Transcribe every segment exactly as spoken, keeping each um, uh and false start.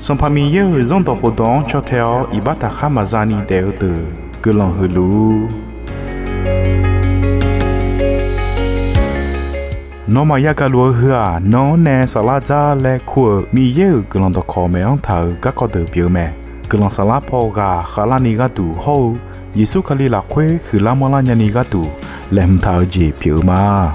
Sanqpaq Miqyaer-euq Zanrdawq khofdawq-anr caw tae-awr iqbax taqkhar maqza ni daef-eu deuq guiqlanq huiq luf-ur. Nawmaf yagaq luf-eu heu-aq, nan-anr nae saflar dzar laer kur-euq Miqyaer-euq guiqlanq dawqkawq maeq-anr taq-euq garkawv deuq pyeuf-eu mae. Guiqlanq saflar paw ghaq khavlarni gharduq hawr-eu Yeqsur Kali lafkhoer huiqlar manrlar nyani gharduq laeqhmq taq-eu jeq pyeuf-eu ma.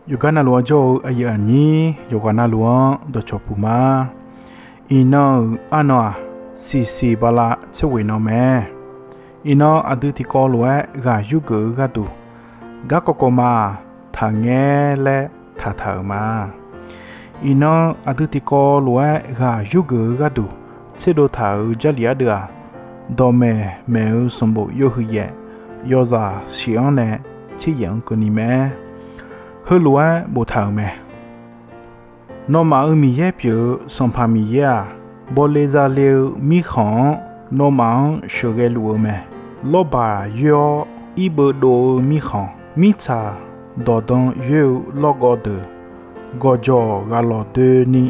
Yawqgar navluf-anr jawr-eu aqyuif aqnyir yawqghaq navluf-anr dawqcawq puq ma. Iqnan-euq arnan-aq, siqsiq bala tser ghoeq nan mae. Iqnan aqdui tiqkawv lof-aer ghaq yurgeuf-eu gharduq, garkawv kawv ma-aq, taqngaer laer taqtaq-euq ma. Iqnan aqdui tiqkawv lof-aer ghaq yurgeuf-eu gharduq tserdov taq-euq Jarlif ardeuv-aq, dawqmaeq maeq-eu sanqbof yawhuiq yaef, yawzaq shif-anr nae tser yaef-anr keuvni mae. Heulof-aer boftaq-euq mae. Nawmaf-euq Miqyaer pyeuf-eu Sanqpaq Miqyaer-aq, bawle zale-eu mirkhanq-anr nawmaf-anr sheuqghae luf-eu mae. Lawrbaq yoer-awr irbeuv dov-eu mirkhanq, mirtsaq dawqdan yoer-eu lawrgawv deuq, gawqjawq ghaq lawq doeni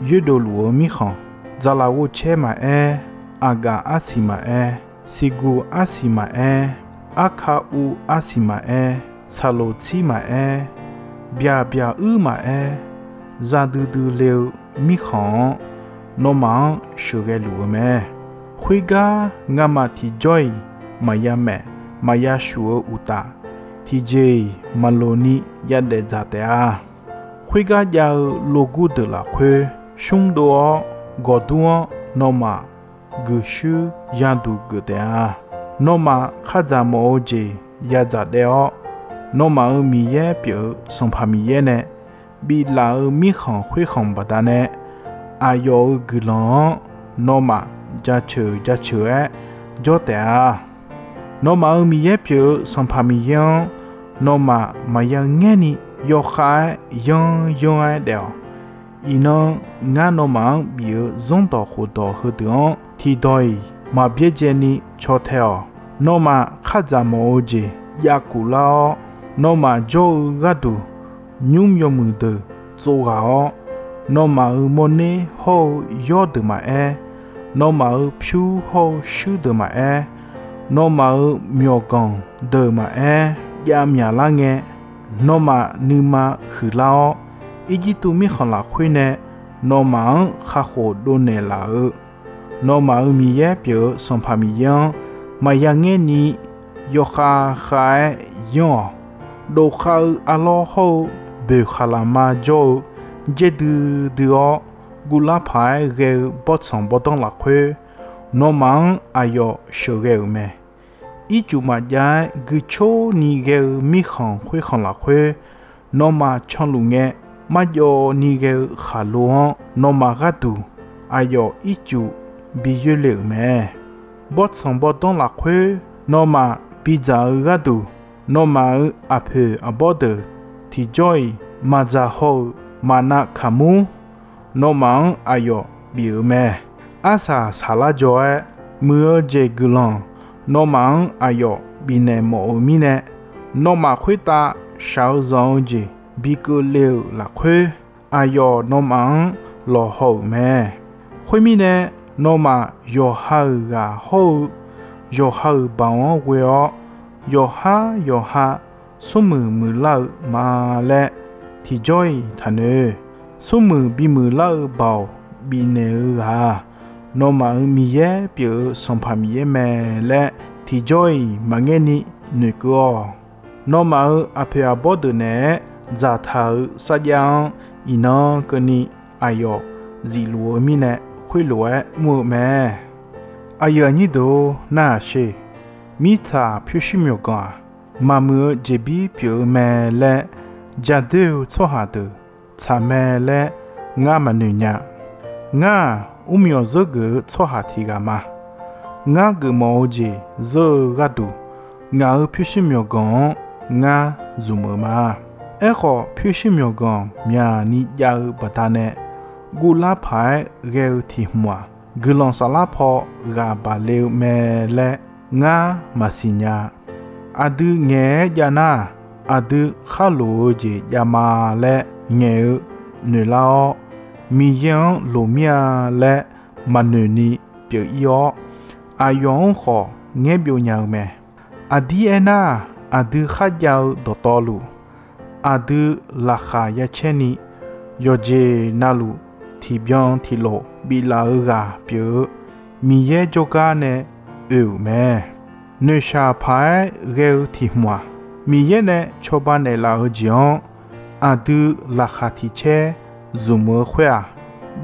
yoerdov luf-eu mirkhanq, dzaqlaf ghovcaer maqaer, aqgaf arsiq maqaer, siqguq arsiq maqaer, arka uv arsiq maqaer, saqloq tsir maqaer, byaq byaq uir maqaer, za duidui le-eu mirkhanq-anr nawmaf-anr sheuqghae luf-eu mae. Khoergar ngamaf tiqjawr-iq maqya maef maqya shuf-eu uqtaf, tiqjeq-iq maqloq ni yadaef dzaq taef-a. Khoergar jav-eu logur deuq lafkhoer shmrdov-awr, gawqdur-anr nawmaf guiqshuir yaduq geuf taef-a. Nawmaf khardzaq mawf-eu jeq yadzaq daef-awr, nawmaf-euq Miqyaer pyeuf-eu Sanqpaq Miqyaer nae biflaf-euq mirkhanq khoerkhanq baqdanae, aqyawf-euq guiqlanq-anr nawmaf jaceuq jaceuq-aer jawr taef-a. Nawmaf-euq Miqyaer pyeuf-eu Sanqpaq Miqyaer-anr nawmaf maqya ngaer ni yawkhav-aer yanr yanr-aer daef-awq. Iqnan, ngar nawmaf-anr bif-eu zanrdawq khofdawq heudeuq-anr tiqdawq-iq maq byaerdzae ni caw tae-awq. Nawmaf khardzaq mawf-eu jeq jav kuf lar-awr, nawmaf jawr-eu gharduq nymr yawmuiq deuq tsov ghaq-awr, nawmaf-euq mawrner hawr-eu yawrdeuq maqaer, nawmaf-euq pyur hawr-eu shuir deuq maqaer, nawmaf-euq myawqganq deuq maqaer, jav myaqlar ngae, nawmaf nuima huiqlar-awr, Irjirtuv mirkhanq lafkhoer nae nawmaf-anr kakhof dovnaeq laf-eu, nawmaf-euq Miqyaer pyeuf-eu Sanqpaq Miqyaer-anr maqya ngaer ni yawkhav khav-aer yanr-awq. Dovkhav-eu arlawr hawr-eu boeqkhaq lafma jawr-eu jaer duidui-awr, guvlar paq-aer ghae-eu bawrtsanq bawrdanr lafkhoer, nawmaf-anr aqyawf sheuqghae-euq mae. Ircuf maqjav-aer guicor ni ghae-eu mirkhanq khoerkhanq lafkhoer, nawmaf canluf ngae, marjawv ni ghae-eu khaqlo-anr nawmaf gharduq aqyawf ircuf bi yoerle-euq mae. Bawrtsanq bawrdanr lafkhoer nawmaf bidzaq-eu gharduq, nawmaf-euq aqpoeq aqbawr deuq tiqjawr-iq maqdzaq haw-euq maqnav kaqmur nawmaf-anr aqyawf bif-euq mae. Arsaq saqlar jaw-aer muiq-eu jeq guiqlanq nawmaf-anr aqyawf bifnaeq mawf-eu mirnae, nawmaf khoertav shaq-eu zanq-eu jeq bi keuvle-euq lafkhoer, aqyawf nawmaf-anr lawqhaw-euq mae. Khoermirnae, nawmaf yawqha-euq ghaq hawr-eu yawqha-euq baoq-anr ghoe-awr, yawqhar yawqha smrmuiq muiqlar-eu ma laer tiqjawr-iq taqnoeq. Smrmuiq bimuiq lar-eu baoq bifnaeq-eu ghaq-aq, nawmaf-euq Miqyaer pyeuf-eu Sanqpaq Miqyaer mae laer tiqjawr-iq maqngaer ni noeqkeuv-awq. Nawmaf-euq aqpoeq aqbawr deuq naeq-aer dzaqtaq-euq sarjax-anr iqnan keuvni aqyawf zifluf-eu mirnae, khoerlof-aer mr-eu mae. Aqyuif aqnyir deuq-or, narhaq sher. Mirtsaq pyurshuir myawqganq-aq, maqmuiq-eu jeqbir pyeuf-eu mae laer jadoer-eu tsawrhaq deuq tsaq mae laer ngar maqnoeq nya. Ngar-aq, mrmyawq zeur geuf-eu tsawrhaq tiq ghaq ma. Ngar geufmawf-eu jeq zeur-eu gharduq, ngaq-euq pyurshuir myawqganq-anr ngar zmq-euq ma. Aerkhawf, pyurshuir myawqganq myaqni jav-eu baqdanae, guvlar paq-aer ghae-eu tiq hmq-aq, guiqlanq saflar paw ghaq baqle-eu mae laer ngar maqsiq nya. Aqdui ngaeq-aer jav nar-aq, aqdui khar loq-eu jeq javma laer ngaeq-eu noeqlar-awr, Miqyaer-anr loq mir-a laer maqnoeq ni pyeuf-ir-awr, aqyawf-anr khawf ngaer byov nya-eu mae. Aqdir aernar-aq, aqdui kharjav-eu dawqtawvluf, aqdui laqkhaq ya caer ni, yawqjeq navluf tiqbyan tiqlof biflaf-eu ghaq pyeuf-eu Miqyaer jawrgar nae oe-euq mae. Noeqshaq paq-aer ghae-eu tiq hmq-aq, Miqyaer nae cawba naeqlaf-eu jeq-anr aqdui laqkhaq tiq caer zmq-eu khoer-aq,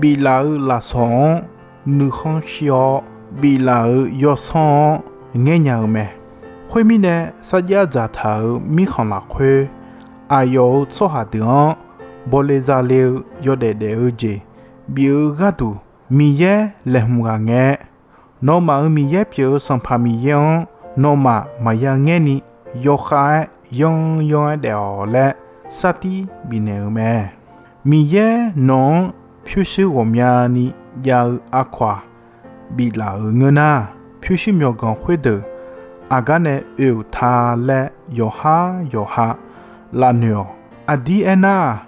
biflaf-eu lafsawq-anr nuikhanr shir-awr, biflaf-euq yawsanr-anr ngaer nya-eu mae. Khoermirnae, sarjax dzaqtaq-euq mirkhanq lafkhoer, aqyawf-euq tsawrhaq deuq-anr bawle zale-eu yawdaef daef-eu jeq bif-eu gharduq, Miqyaer laeqhmq ghaq ngae, nawmaf-euq Miqyaer pyeuf-eu Sanqpaq Miqyaer-anr nawmaf maqya ngaer ni, yawkhav-aer yanr yanr-aer daef-awq laer sartir bifnaeq-eu mae. Miqyaer nawq-anr pyurshuir ghawqmyani jav-eu aqkawq-aq, biflaf-euq ngeur nar, pyurshuir myawqganq khoerdeuq aqgar nae oe-euq ta laer yawqhar yawqha lavnoeq-awq. Aqdir aernar-aq,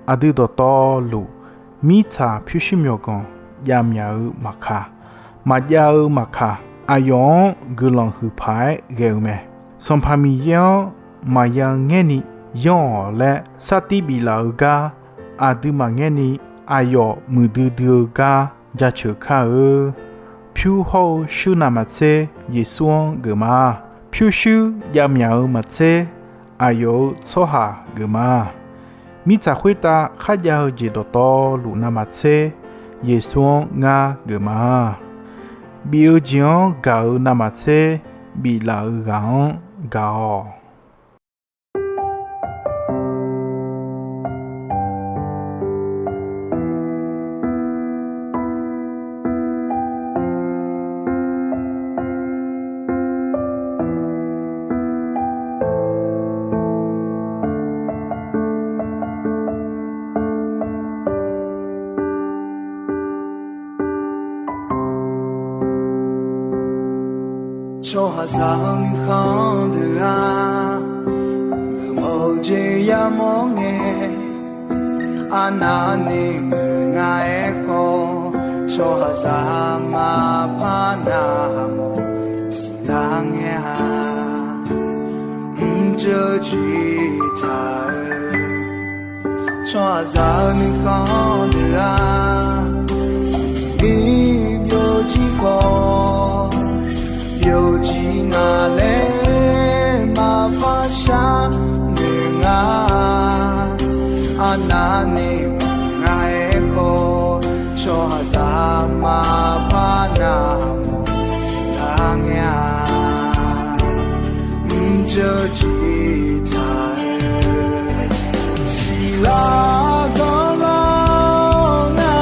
aqdui dawqtawvluf mirtsaq pyurshuir myawqganq javmyaq-eu maqkaq, maqjav-eu maqkaq, aqyawf-anr guiqlanq huiq paq-aer ghae-eu mae. Sanqpaq Miqyaer-anr maqya ngaer ni yanr-awq laer sartir biflaf-eu gar, aqdui maqngaer ni aqyawf muiqdui dui-eu gar jaceuq kar-eu. Pyur hawr-eu shuir navmaqtser Yeqsur-anr geufma. Pyurshuir javmyaq-eu maqtser aqyawf-euq tsawrhaq geufma. Mirtsaq khoertav kharjav-eu jeq dawqtawvluf navmaqtser Yeqsur-anr ngar geufma. Bif-eu jeq-anr gaq-eu navmaqtser biflaf-eu ghaq-anr gaq-awq. Tsawrhaqzaq-eu nuikhanr deuq-aq, geufmawf-eu jeq yamawr ngae, arnavni muiq nga-aer khawf, tsawrhaqzaq maqpar navmawf siqlar ngae-a. Mrjeuv jiq taq-eu tsawrhaqzaq-eu nuikhanr deuq-aq, iq byovjir khawf, byovjir nga laer maqpar sharnoeq nga. Arnavni muiq nga-aer khawf, tsawrhaqzaq maqpar navmawf siqlar ngae-a. Mrjeuv jiq taq-eu siqlar danrlar-awr nga.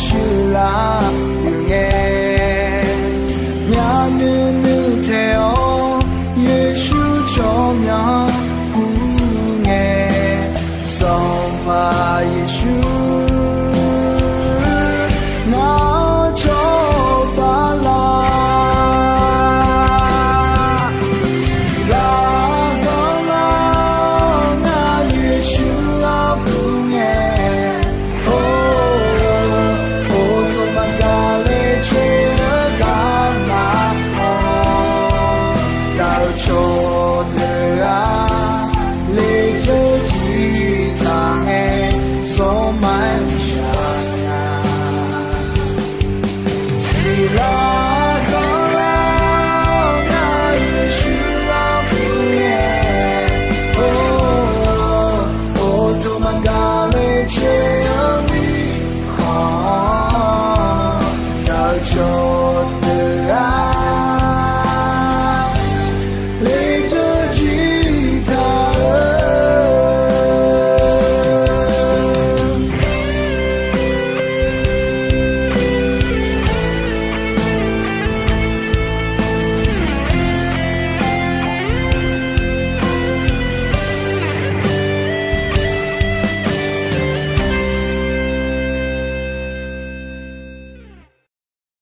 shuirlar-euq ngae, myavnuiv nuiv taeq-awr Yeqsur tsawrmyanr kur ngae, Sanqpaq Yeqsur, ngar-anr cawba lar. Siqlar danrlar-awr ngar Yeqsur-anr kur ngae, or, or, tawq maqgaq le coer-eu garma-awr, gaq-euq cawqdeuq-aq, leqjeuq tiqtaq ngae, sanqma-aer shaq nya. Siqlar